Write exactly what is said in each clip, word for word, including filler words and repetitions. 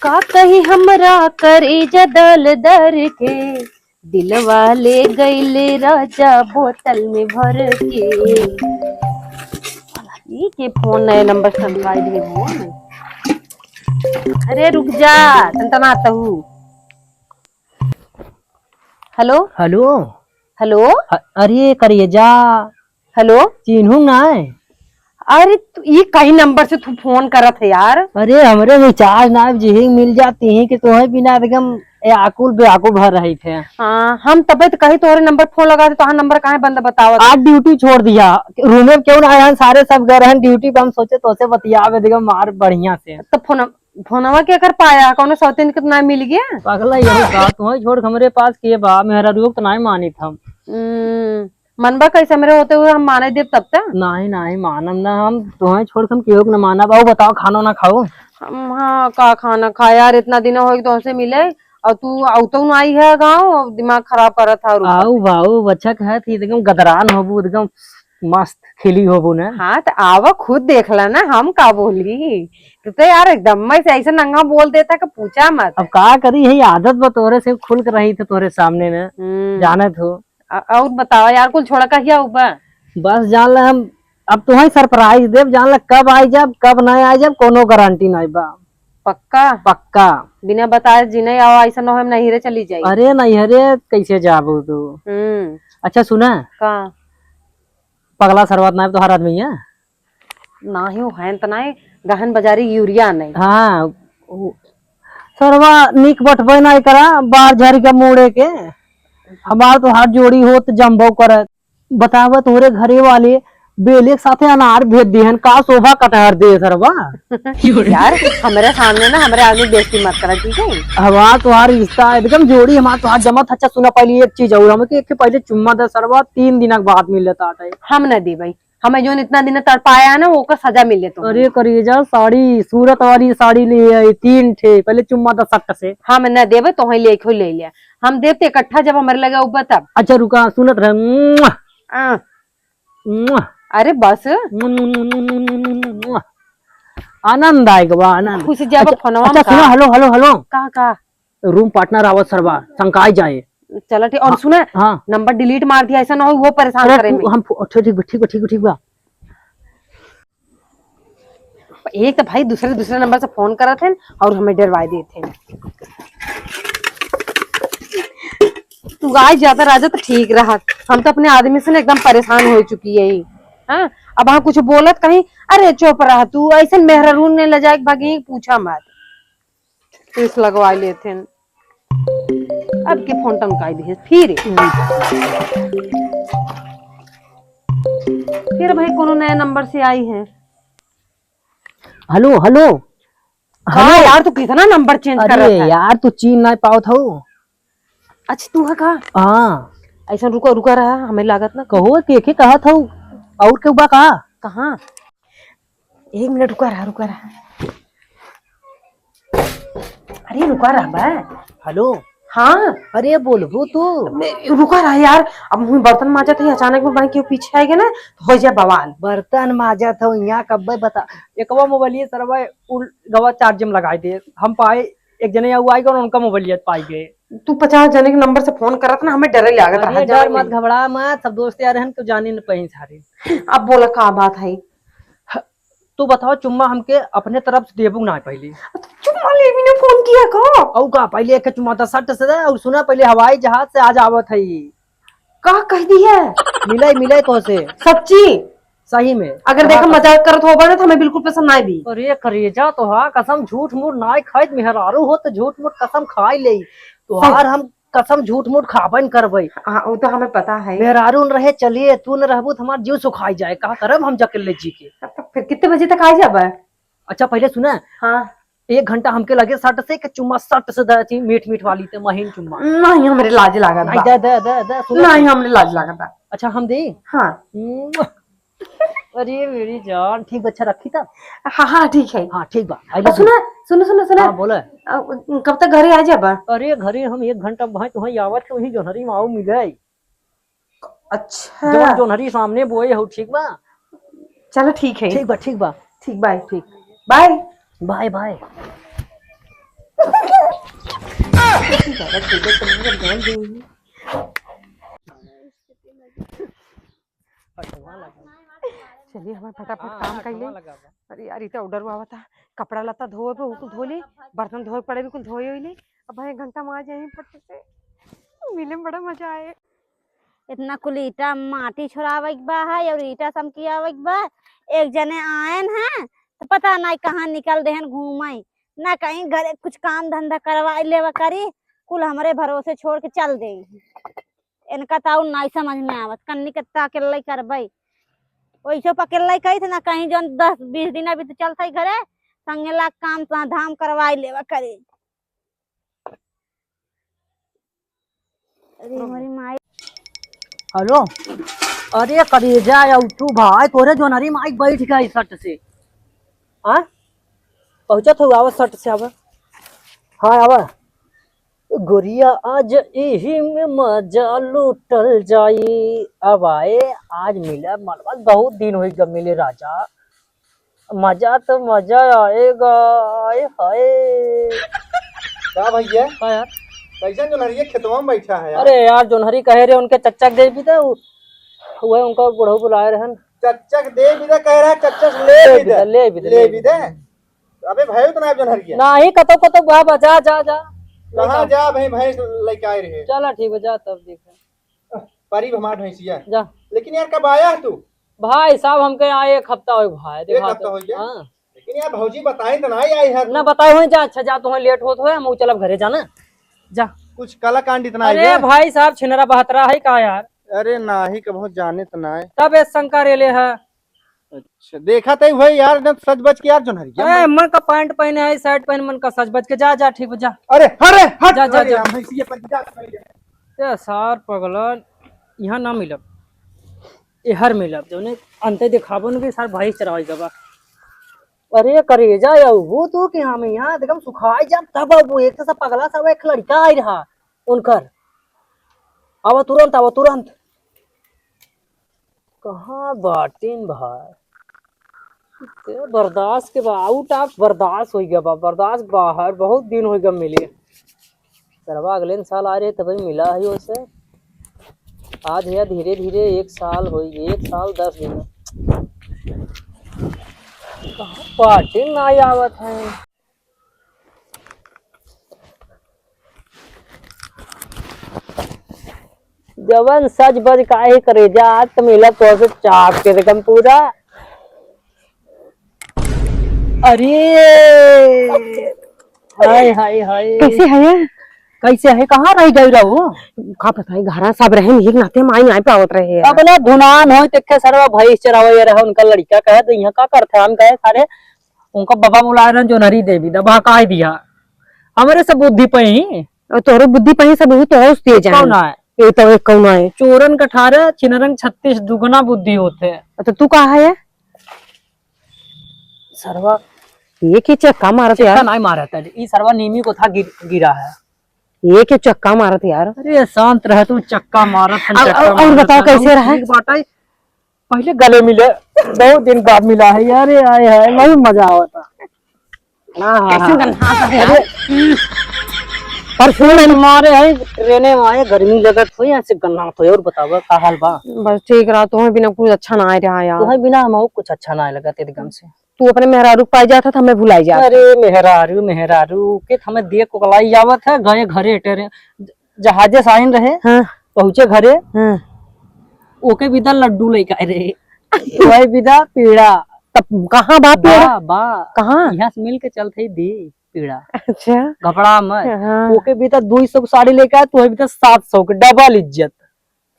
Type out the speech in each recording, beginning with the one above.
का कही हमरा करेजा दल दर के, दिलवा ले गईले राजा बोतल में भर के। ई के फोन नए नंबर से लगाई दे हो। अरे रुक जा, टनटना तहू। हेलो। हेलो। हेलो। अ-, अरे करेजा। हेलो। चिन्हू ना है? अरे तू ई कई नंबर से तू फोन करत है यार? अरे हमरे रिचार्ज ना है, जिही मिल जाती है कि तोहे बिना एकदम ए आकुल बेआकुल भर रही थे। हाँ, हम तबे तो कही तोहरे नंबर फोन लगा दे, तोहार नंबर काहे बंद बतावत? आज ड्यूटी छोड़ दिया, रूमे में क्यों ना आया, सारे सब गए रहन ड्यूटी पे, हम सोचे तोसे बतियावे, देखो मार बढ़िया से। तो फोन, फोनवा के कर पाया, कौनो सौतीन के तो ना मिल गया? पगला यही का, तुम्हें छोड़ के हमरे पास के बा, मेहरारू के तो ना मानित हम। हम्म, मनबा कैसे हमरे होते हुए हम माने देब तब तक? नहीं, नहीं, मानम ना हम, तुम्हें छोड़ के हम केहू के ना मानब। आओ बताओ, खाना ना खाओ? हम, हाँ, का खाना खा यार, इतना दिन हो गए तोहसे मिले, और तू आउतो ना आई है गाँव, और दिमाग खराब करत है और ऊपर आऊ से। बाऊ, बच्चा कहे थी एकदम गदरान होबू, एकदम मस्त खिली होबू ना। हाँ, तो आवा खुद देख ला ना, हम का बोली? तू तो यार एकदम में से ऐसे नंगा बोल देता कि पूछा मत। अब का करी, यही आदत बा तोरे से खुल के रही थे तोरे सामने में, हम्म। जानत हो। अ-, और बतावा यार, कुल छोड़ा कहिया उबा? बस जान ले हम अब तुम्हें सरप्राइज देब, जान ले कब आई जाब, कब नहीं आई जाब, कोनो गारंटी नहीं बा। पक्का? पक्का। बिना बताए जी नहीं आओ, ऐसा न हो हम नैहरे चली जाई। अरे नैहरे कैसे जाबू तू? हम्म। अच्छा सुना, का? पगला सरवा त नाई तोहार आदमी है? नाही हो, है त नाई, गहन बाजारी यूरिया नहीं। हाँ, उ-, सरवा निक बटबे नहीं करा, बार झरी का मुड़े के। हमार तोहार जोड़ी होत जम्बो करत। बतावा तोहरे घरे वाले बेले के साथे अनार भेज दिहन, का शोभा कटहर दे सरवा। यार, हमरे सामने ना हमरे आदमी बेइज्जती मत करा, ठीक है? हमार तोहार रिश्ता एकदम जोड़ी, हमार तोहार जमत। अच्छा सुना, पहले एक चीज और, हमके एक पहले चुम्मा दे सरवा, तीन दिन के बाद मिल लेता है। हम ना देबई, हमें जोन इतना दिन तड़पाया है ना, ओकर सजा मिले तो। अरे करेजा, साड़ी, सूरत वाली साड़ी ले आई, तीन ठे, पहले चुम्मा दे सट से। हम ना देबे, तोहे ले खोई ले लिया, हम देते इकट्ठा जब हमरे लगे उब्बा तब। अच्छा रुका, सुनत रहे। मुआ। आ। मुआ। अरे बस। मुआ, मुआ, मुआ। आनंद आएगा बा, आनंद। खुश जाबा अच्छा, फोनवा में अच्छा, का? सुना, हेलो, हेलो, हेलो। का, का? रूम पार्टनर आवत सरवा, संकाय जाए। चला ठीक, और हाँ, सुना, हाँ। नंबर डिलीट मार दिया, ऐसा ना हो वो परेशान अरे करे तू, में। हम फो-, ठीक, ठीक बा, ठीक बा, ठीक बा, ठीक बा। एक तो भाई दूसरे, दूसरे नंबर से फोन करत हैं और हमें डरवाए देत हैं। तू आ जाता राजा तो ठीक रहा, हम तो अपने आदमी से ना एकदम परेशान हो चुकी है। हाँ, अब हाँ कुछ बोलत कहीं, अरे चुप रहा तू, ऐसे मेहरारून ने ले जाए भागी, पूछा मत। तीस लगवा लेते हैं। अब के फोन टंकाई दिए फिर। फिर भाई कोनो नया नंबर से आई है। Hello, hello. हाँ हेलो। यार, तू कितना नंबर चेंज कर अरे रहा है? यार, तू चीन ना पावत हो। अच्छा, तू है का? हाँ। ऐसा रुका, रुका रहा, हमें लागत ना। कहो, के, के कहत हो? और के बा का? कहाँ? एक मिनट रुका रहा, रुका रहा। अरे रुका रहा बा। हेलो। हाँ। अरे बोलबू तू? मैं, रुका रहा यार, अब मुँह बर्तन माजत है, अचानक में बना के पीछे आएगा ना, तो हो जाए बवाल। बर्तन माजत हो यहाँ कब्बे बता, एकवा मोबाइल ये सरवा उल गवा चार्ज में लगाई दे, हम पाए एक जने आऊ आई गए, उनका मोबाइल याद पाई गए। तू पचास जने के नंबर से फोन करत ना, हमें डरे लागत रहा, अरे डर मत, घबरा मत, सब दोस्त यार हन, क्यों जाने न पही सारे। अब बोला का बात है? ह-, तू बताओ चुम्मा हमके अपने तरफ से देबू ना पहले? चुम्मा लेबी ने फोन किया का? औ का, पहले एक चुम्मा तो सट से दे, और सुना पहले हवाई जहाज से आज आवत है। का कह दी है? मिले, मिले तो से। सच्ची? सही में। अगर देखा हाँ, मजाक करत होबा ना तो हमें बिल्कुल पसंद ना भी। अरे करेजा तोहार कसम झूठ मूठ नाय खाइत, मेहरारू हो तो झूठ मूठ कसम खाई ले। तोहार सही। हम कसम झूठ मूठ खाबे न करबे। हाँ, वो तो हमें पता है। मेहरारू न रहे चलिए, तू न रहबू तो हमार जीव सुखाई जाए। का करब हम जकले जी के? तो फिर कितने बजे तक आ जाबा? अच्छा पहले सुना। हाँ। एक घंटा हमके लगे सट से के चुम्मा सट से दे थी, मीठ मीठ वाली ते महीन चुम्मा। नहीं, हमरे लाज लागत नहीं, बा। दे, दे, दे, दे, सुनो नहीं, तो। हमरे लाज लागत बा। अच्छा, हम दे? हाँ। मुआ। अरे मेरी जान, ठीक बा, अच्छा रखी तब? हाँ, हाँ, ठीक है। हाँ, ठीक बा, I और love you। सुना, सुनो, सुनो, सुनो। हाँ, बोले। अ, कब तक घरे आ जाबा? अरे घरे हम एक घंटा भाई तुम्हें आवत तो ही जोनहरी माऊ मिले। अच्छा। जवन जोनहरी सामने बोए हो, ठीक बा? चलो, ठीक है। ठीक बा, ठीक बा। ठीक, बाय। ठीक। बाय। Bye, bye. ज्यादा खेले तो नहीं, जान देंगे। चलिए, हमारे फटाफट हाँ, काम कर ले। अरे यार, इतना ऑर्डर हुआ था, कपड़ा लत्ता धोए पे, वो कुल धो ले, बर्तन धोए पड़े भी, कुल धोए ही ले। अब एक घंटा में आ जाए फट से, मिले में बड़ा मजा आए। इतना कुल ईटा माटी छोड़ावे के बा है और ईटा समकियावे के बा। एक जने आयन है तो पता नहीं कहाँ निकल देहन घूमे, ना कहीं घरे कुछ काम धंधा करवा लेवा करी, कुल हमरे भरोसे छोड़ के चल दे। इनका तो और नहीं समझ में आवत, कन्नी कितना अकेले करबे, वैसे पर अकेले कही थे ना, कहीं जौन दस बीस दिन अभी तो चलते ही घरे, संगे ला काम धाम करवा लेवा करी। अरे हमारी माई। हेलो, अरे करेजा या उठू भाई, तोरे जोनहरी माई बैठ गई सट से। हाँ, पहुँचत हो, आवा सट से, आवा। हाँ, आवा। गोरिया आज इही में मजा लूटल जाई। अब आए, आज मिला मनवा, बहुत दिन होई गवा मिले राजा। मजा तो मजा आएगा, आए हाय। का भैया? का यार? कैसन जोनहरिया खेतवा में बैठा है यार? अरे यार, जोनहरी कहे रहे उनके चच्चा के दे भी दे, उ-, वह उनका बुढ़ऊ बुलाए रहन। चच्चा के दे भी दे कह रहा है, चच्चा से ले ले भी भी दे, दे, ले भी दे, ले ले भी भी दे। दे। अबे भाई, उतना जोनहरिया। नाही, कतो कतो बा, बा, जा, जा, जा। कहाँ जा भाई, भैंस लेके आए रहे। चला ठीक बा, जा तब देखे। परी हमार भैंसिया। जा। लेकिन यार, कब आया है तू? भाई साहब, हमके यहाँ एक हफ्ता हो गया भाई, एक देखा हफ्ता तो। हो गया? हाँ। लेकिन यार, भौजी बताए तो ना आई है। ना बताए हो, जा, अच्छा जा, तुम्हें लेट होत हो, हम चलब घरे जाना। जा। कुछ कलाकांड इतना अरे है? भाई साहब, छिनरा बहतरा है का यार? अरे नाही, कबहू जाने तो ना है। तब ये शंका रेले है। अच्छा, देखा तई भाई यार, एकदम सज बज के यार, जोनहरिया ए, मन का पैंट पहने है, शर्ट पहने, मन का सज बज के। जा, जा, ठीक बा, जा। अरे, अरे, हट, जा, जा, अरे, जा। हम भैंसिया पर जा, जा। ए, सार पगलन, यहाँ ना मिलब, एहर मिलब, जौने अंते दिखाबो न कि सार भैंस चरावे के बा। अरे, करेजा, अबू तू कि हम यहाँ एकदम सुखाई जाब, तब अबू एक तो सब पगला सब एक लड़का आई रहा उनकर। आवा तुरंत, आवा तुरंत। कहाँ बाटिन भाई? ते बर्दाश्त के बा, out of बर्दाश्त होइ गया बा, बर्दाश्त बाहर, बहुत दिन होइ गया मिले। सरवा अगले साल आ रहे तभी मिला है उसे। आज है धीरे धीरे एक साल होइ गया, एक साल दस दिन। कहाँ बाटिन ना आवत है। जवन सज बज काहे करे जात, मिला तो से चाप के रकम पूरा। अरे, हाय, हाय, हाय। कैसे है? कैसे है? कहाँ रह गई रहो? का पता है, घरा सब रहे, एक नाते माई नाई पावत रहे यार। अपना धुनान होय, तेखे सरवा भैंस चरावे रहे, उनका लड़का कहे, तो यहाँ का करते हम कहे, सारे उनका बाबा बुलाए रहन, जोनहरी देवी दा, बहकाए दिया। हमरे सब बुद्धि पे ही। और तोहरे बुद्धि पे ही सब, वही तो होश दिए जाए। कौन है? ये तो एक कौन है? चोरन का अठारह, छिनरन छत्तीस, दुगना बुद्धि होते। तो तू कहाँ है? सरवा। ये के चक्का मारत चक्का यार? नहीं मारत है, ई सरवा नीमी को था गिर-, गिरा है। ये के चक्का मारत यार? अरे शांत रहे तू, चक्का मारत है, अब, चक्का अब, और मारत बताओ है। कैसे रहे? ठीक बात है, पहले गले मिले, बहुत दिन बाद मिला है यार, ये आए है, बहुत मजा आवता। हाँ, हाँ, कैसे हाँ। गन्हात है यार? अरे, परफ्यूम मारे है, रेने में आए, गर्मी लगत होई, ऐसे गन्हात होई। और बतावा, का हाल बा? बस ठीक रहा, तुम्हें बिना कुछ अच्छा ना आ रहा यार। तुम्हें बिना हम कुछ अच्छा ना लगत एकदम से। तू अपने मेहरारू के पास जात है, तो हमें भुलाई जात है। अरे मेहरारू, मेहरारू के हमें देख उकलाई जावत है, गए घरे टेरे, जहाजे से आइन रहे, हाँ। पहुँचे घरे, हाँ। ओके बिदा लड्डू लेके आए रहे। वही बिदा पीड़ा। तब कहाँ बा पेड़? बा, बा। कहाँ? यहाँ से मिल के चलते ही दी पीड़ा। अच्छा। घबरा मत। हाँ। ओके बिदा दुई सौ के साड़ी लेके आए, तो वही बिदा सात सौ के, डबल इज्जत।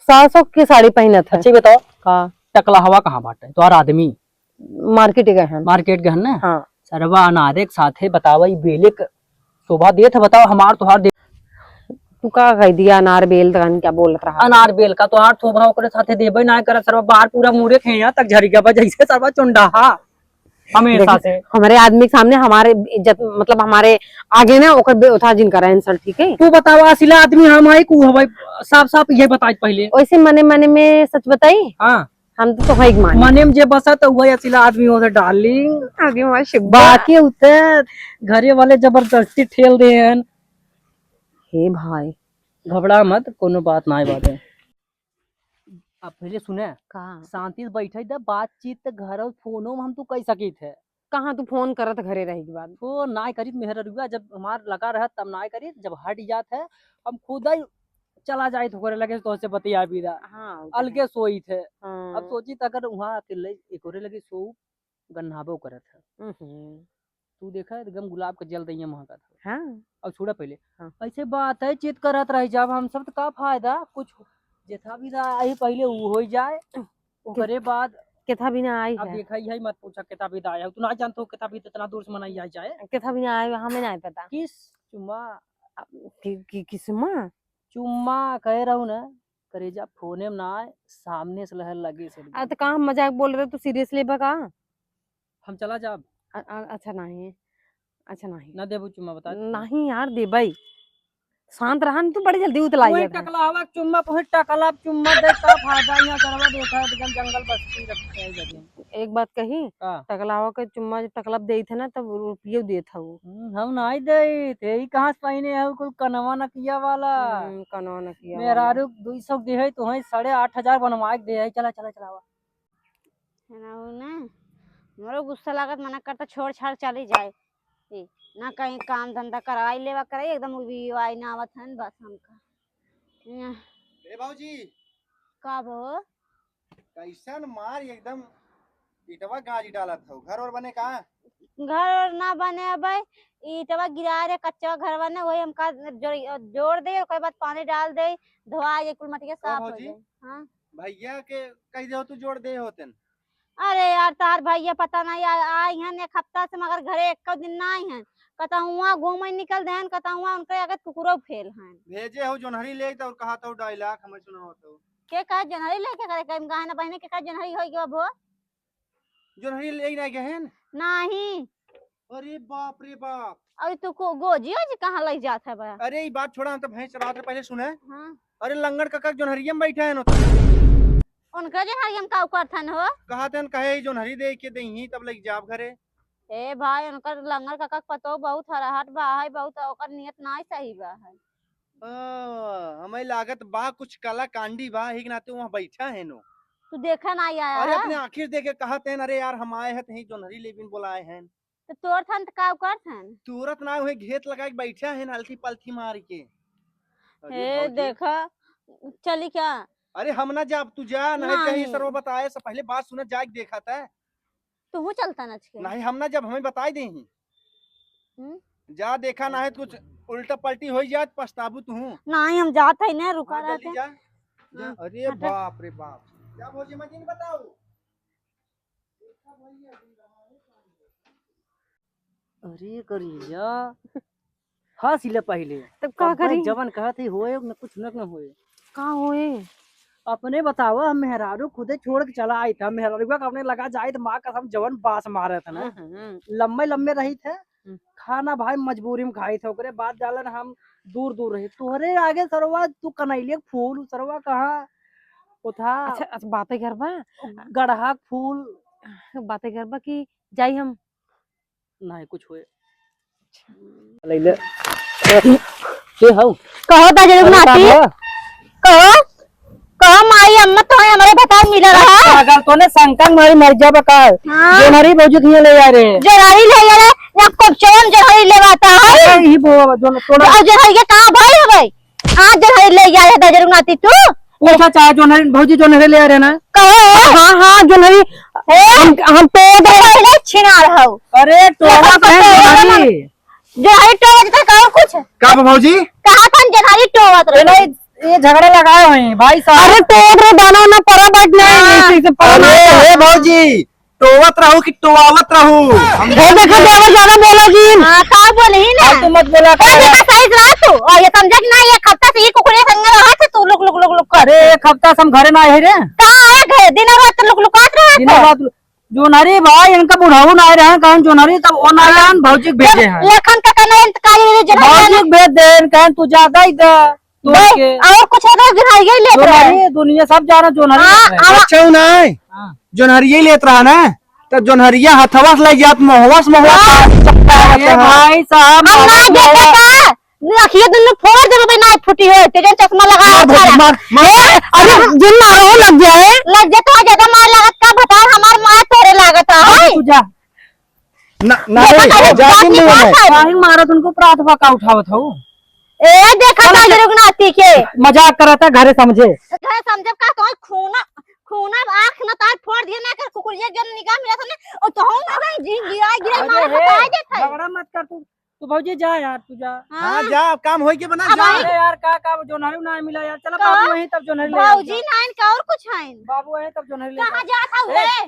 सात सौ के साड़ी पहनत है। अच्छी बताओ। का? टकला हवा कहाँ बाटे? तोहार आदमी? मार्केट गए हैं। मार्केट गए हैं ना? हाँ। सरवा अनारे के साथे बतावा, ई बेले के शोभा देत है, बताओ, हमार तोहार दे- तू का कह दिया, अनार बेल तन क्या बोलत रहा? अनार बेल का तोहार शोभा ओकरे साथे देबे ना करत, सरवा बाहर पूरा मुरे खे यहाँ तक झरी गया बा, जैसे सरवा चुंडाहा हमेशा देख, से। हमारे आदमी के सामने हमारे इज्जत, मतलब हमारे आगे ना ओकर बे-, उठा जिन करा insult, ठीक है? तू बतावा, असिला आदमी हम है, कु हवाई, साफ साफ ये बताई पहले। वैसे मने मने में सच बताई? हाँ। हम तो तोहई के मानी। मने में जे बसा तो वही असिला आदमी होत है, डार्लिंग। आगे वहाँ शिब्बा। बाकी उते घरे वाले जबरदस्ती ठेल दे हैं। हे भाई। घबरा मत, कोनो बात नाहीं बाटे। अब पहिले सुने, का? शांति से बैठे दे, बातचीत त घर और फोनो में हम तू कह सकित है। कहाँ तू फोन करत घरे रहे के बाद? फोन नाहीं करित मेहररुआ, जब हमार लगा रहत तब नाहीं करित, जब हट जात है हम खुद ही चला जाइत ओकरे लगे, तोहसे बतिया भी रहा। हाँ, वो तो अलगे है। सोइत है। हाँ। अब सोचित अगर वहाँ अकेले एकोरे लगे सोऊ, गन्हाबो करत है। हम्म। तू देखा एकदम गुलाब के जल दइया महकत है। हाँ। अब छोड़ा पहिले। हाँ। ऐसे बात है, चित करत रह जाब हम सब, तो का फायदा? कुछ जेथा भी ना आई पहिले उ हो जाए, ओकरे बाद केथा भी ना आई अब है। देखा ही है, मत पूछा केथा भी ना आया हो। तू ना जानत हो केथा भी इतना दूर से मनाई आई जाए। केथा भी ना आए, हमें ना पता। किस चुम्मा? अब कि, कि, किसमा? चुम्मा कहे रहू ना, करेजा फोने में ना आए, सामने से लहर लगे से आ, एकदम। तो का हम मजाक बोल रहे, तू सीरियस लेबा का? हम चला जाब। अ-, अ-, अच्छा नहीं, अच्छा नहीं। ना देबू चुम्मा, बता दे। नहीं यार, देबई। शांत रहा न, तू बड़ी जल्दी उतलाई वही जात है। टकलावा के चुम्मा, वही टकला के चुम्मा दे, का फायदा? यहाँ करवा देखा है, एकदम जंगल बस्ती रखते हैं जगह। एक बात कही, का? टकलावा के चुम्मा जब टकला देत है ना, तब रुपये देत है वो। हम्म, हम नहीं देत, यही कहाँ से पहने है कुल कनवा नकिया वाला? हम्म, कनवा नकिया वाला। मेहरारू दुई सौ दे है, तो है साढ़े आठ हजार बनवा के दे है। चला, चला, चलावा। है ना, वो ना, हमरो गुस्सा लागत, मना करता, छोड़ छाड़ चली जाए। ए, ना कहीं काम धंधा कराई लेवा कराई, एकदम उबी आई ना आवत हन, बस हमका। या। ए भौजी। का भो? कैसन मार एकदम ईटवा गाज डालत हो, घर और बने का? घर और ना बने अबे, ईटवा गिरा रे, कच्चा घर बने, वही हमका जोड़, जोड़ दे, ओकर बाद पानी डाल दे, धोआ ये कुल मटिया का साफ हो भौजी? जाए। हाँ। भैया के कह दे हो तू जोड़ दे होतन। अरे यार, तार भैया पता नहीं आ, आई हन एक हफ्ता से, मगर घरे एको दिन ना आई हन। कतहुआ घूमे निकल देहन, कतहुआ उनके आगे कुकुरो फेल हन। भेजे हो जोन्हरी ले तो और कहा तो dialogue हमें सुनाओ तो। के कहे जोन्हरी लेके करे, कहीं गाहे ना बहने के कहे जोन्हरी होई गयो भो? जोन्हरी ले ना गए हन? नहीं। अरे बाप रे बाप। अरे तू को गोजी ओजी कहाँ लग जात है बा? अरे ई बात छोड़ा, हम तो भैंस चरावत रहे, पहले सुने। हाँ। अरे लंगड़ कका जोन्हरिया में बैठा है न। उनका जोन्हरिया में का करथन हो? कहा थन कहे ई जोन्हरी दे के देही तब लग जाब घरे। ए भाई, उनकर लंगड़ कका के पतो बहुत हराहट बा है, बहुत ओकर नियत नाई सही बा है। ओ, हमें लागत बा कुछ कलाकांडी बा, ही के नाते वहाँ बैठा है नो। तू देखा ना आया अरे है? अपने आँखी से देखे कहत हैं, "अरे यार, हम आए हैं, तहीं जोन्हरी लेबिन बोलाए हैं।" तो तोर थन त का कर थन? तुरत ना हुए, घेत लगा के बैठा है, हल्की पलथी मार के। अरे हे भौजी। देखा, चली क्या? अरे हम ना जाब, तू जा, नहीं कहीं नहीं। सरवा बताए से पहले बात सुना, जाके देखा था। तू चलता ना अच्छे। नहीं, हम ना जाब, हमें बताई दे ही। हम्म? जा देखा, ना है कुछ उल्टा पलटी हो जाए, पछताबू तू। नहीं, हम जात है ना, रुका हाँ, रहते जल्दी हैं। जा। जा। हाँ। अरे हटा। बाप रे बाप। जा भौजी, मैं दिन बताओ। अरे करिया, हँस ले पहिले। तब का अब मैं करी? जवन कहत ही होए, न कुछ न, न होए। का होए? अपने बतावा, हम मेहरारू खुदे छोड़ के चला आई था, मेहरारू का अपने लगा जाए तो माँ कसम जवन बास मारे थे ना, हम्म, हम्म। लम्बे लम्बे रही थे, हम्म। खाना भाई मजबूरी में खाई थे, ओकरे बाद जालन हम दूर दूर रही। तोहरे आगे सरवा तू कनैले के फूल, सरवा कहाँ वो था? अच्छा, अच्छा, बातें करबा? गड़हा के फूल। बातें करबा कि जाई हम? नहीं, कुछ होए। ले ले। के हऊ? कहो दाजरू अरे, का नाती। भा? कहो, कहो माई अम्मा तो है हमारे भतार मिला रहा। पागल तो ने संकंग मारी मर जाबा का? हाँ। जोन्हरी भौजी खिया ले जा रहे। जोन्हरी ले जा रहे, या कोपचवन जोन्हरी ले आता है। अरे, ही बो-, जो तोड़ा। और जोन्हरी के कहाँ भाई है भाई? आज जोन्हरी ले जा रहे दाजरू नाती तू? पूछा चाहे जोन्हरी, भौजी जोन्हरी ले आ रहे ना? कहो। हाँ, हाँ, जोन्हरी। ए, हम, हम तो तो पहले छिनार हऊ। अरे, टोला लेकिन कहे पता है जोन्हरी। ना। जोन्हरी टोवत था, कहो कुछ। का बा भौजी? कहा था जोन्हरी टोवत ए, रहे? नहीं, ये झगड़ा लगाए हुए हैं, भाई साहब। अरे, टोवत रहे, दाना ना पड़ा, बैठ नहीं, हाँ। इसी से पड़ा अरे, ना। हे भौजी, टोवत रहू कि टोवावत रहू? हम ए, देखो, देवर ज्यादा बोलोगी। हाँ, का बोलही ना? फालतू मत बोला ए, कर। देखो, सही से रह तू। और ये समझा कि ना, ये हफ्ता से ये कुकुरे संग रहा थे तू, लुक, लुक, लुक, लुक कर। अरे, एक हफ्ता से हम घरे ना आए रे। कहाँ आए घरे? दिन रात लुक, लुकात रहा दिन था। रात लु-, जोन्हरी भाई, इनका बुढ़ाऊ ना आए रहे, कहन जोन्हरी, तब वो ना आए, भौजी के भेजे हैं। लखन का कहना है, तो काली रे, जोन्हरी भौजी ना। के भेज दे, कहन तू ज्यादा ही दे। तोड़ भाई, के। और कुछ है तो जोन्हरिया ही लेत रहे। जोन्हरी, दुनिया सब जाना जोन्हरी हाँ, लेत रहे। आवा- अच्छा हूँ ना, हाँ। जोन्हरिया ही लेत रहा ना, तो जोन्हरिया हथवा से ले जात, महुआ से महुआ हाँ। काट सकता है, अरे रहता है। भाई साहब, हम ना महुआ से देते महुआ। का? अखिया दुनू फोड़ देबे, नाहीं फूटी होय, ते जौन चश्मा लगा मार भौजी, मार, मार। ए, अरे, जिन मारो लग जाए। लग जाए तो ज्यादा मार लागत का, भतार हमार मार तोरे लागत है, मार है? तू जा। ना, ना देखा रे, था, जा बात दिन नहीं में। काहे मारत उनको प्रात भा का उठावत हऊ? ए, देखा चलो, था, चलो। रुगनाती के। मजाक करत है, घरे समझे। घरे समझे का, तो खूना, खूना आँख न तार फोड़ दिए ना, कर कुकुरिया के निगाह मिला था ना, और तो हम ना जी गिरा, गिरा अरे मार हे, हटाए देत है। झगड़ा मत कर तू। तू भौजी जा यार, तू जा। हाँ। हाँ, जा, अब काम होई के बना, अब जा। आई। अरे यार, का, का जोन्हरी ना मिला यार, चला का? बाबू वहीं तब जोन्हरी ले आओ, भौजी जा। नाइन का और कुछ है? बाबू वहीं तब जोन्हरी ले कहाँ आओ। जात हऊ ए। रे?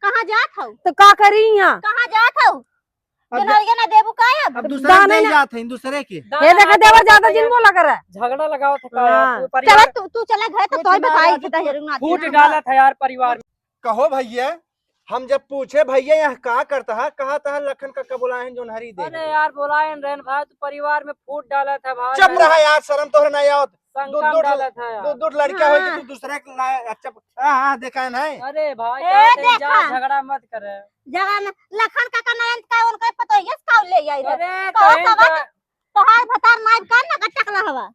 कहाँ जात हऊ? तो का करी यहाँ? कहाँ जात हऊ? अब जोन्हरिया ना देबू का अब? अब दूसरे दाने के ना। जात है, दूसरे के। दाने ये देखा ना देवर जाता ज्यादा जिन बोला करे। झगड़ा लगाओ था का हाँ। यार, तू परिवार चला तू, तू चला घर तो कुछ तोय ना बताई यार, कि तू तहिरुना फूट डाला था यार परिवार में। कहो भैया, हम जब पूछे, "भैया, यहाँ का करता है?" कहा था, "लखन काका बुलाए हैं, जोन्हरी दे अरे दे।" यार, बुलाए हैं रहन भाई, तू परिवार में फूट डाला था भाई। चुप रहा यार, शर्म तोहरे नहीं आवत। शंका दू, दू, डाला था यार। दू, दू लड़का होई कि हाँ। तू दूसरे के लाए, अच्छा, हाँ, हाँ, देखा है नहीं? अरे भाई, ए, क्या करें, जा, देखा। झगड़ा मत करे। झगड़ा न, लखन काका नयन का उनके पतोहिया से काऊ ले आई रहे। अरे, कहो कहें सवा का? तोहार भतार नाइब का ना का टकला हवा।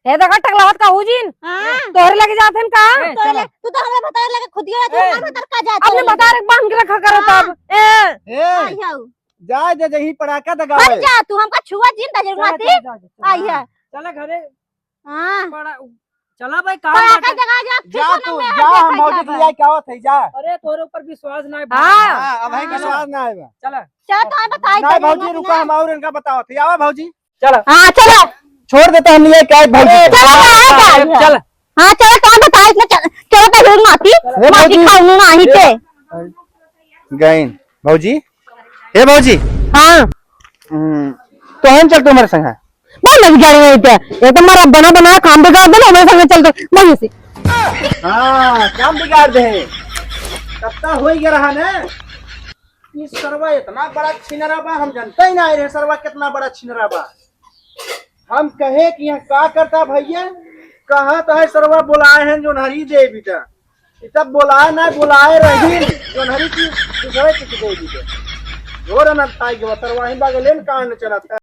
हे देखा टकलावत का हुजिन? हाँ। तोहरे लगे जात हन का? ए, तो चला। ले, तू तो हमरा भतार लगे खुदियो है, तू ए। हमार भतार का जात अपने है? भतार के बांध के रखा करो हाँ। तब। ए। ए, आई हऊ। जा, जा, जा, ही पड़ाका दगावे। हट जा, तू हमका छुआ जिन ता जरूर चला, आती। चला, चला, चला। आई है। चला घरे। हाँ। पड़ा-, चला भाई, काम पड़ाका बाटे। दगा जा, जा किसको तू, ना मैं जा, हम देखा भौजी के जाबा। ले आके आवत है, जा। अरे, तोरे ऊपर विश्वास ना है भाई। हाँ। हाँ, अब है हाँ। विश्वास ना है बा। चला। चला, तो बताई ना तनी भौजी, ना, रुका, ना। हम और इनका बतावत है। आवा भौजी। चला। हाँ, चला। छोड़ देता हम, ले के आए भौजी अरे, को। चला, चला, चला, चला। चला। हाँ, चला, तो बताई, इतना चल, चला तो हिल माती, हे माती भौजी। खाऊं ना, ही के। गइन, भौजी। हे भौजी। हाँ। हम्म, तो हम चल तुम्हारे संग है। बहुत लग जा रहे हैं इधर। ये तो हमारा बना बना काम बिगाड़ देना, हमारे संग चल तो, वहीं से। हाँ, काम बिगाड़ दे। तब तो हो ही गया रहा ना। ई सरवा इतना बड़ा छिनरा बा, हम जनते ही ना रहे सरवा कितना बड़ा छिनरा बा। हम कहे कि यहाँ का करता भैया, कहा तो है सरवा बोलाए हैं जोन्हरी दे बेटा, ई तब बोलाए ना बोलाए रही जोन्हरी की दूसरे कुछ दे बेटा। घोर अनंत आई गवा सरवा ही बगले में कांड चलत है।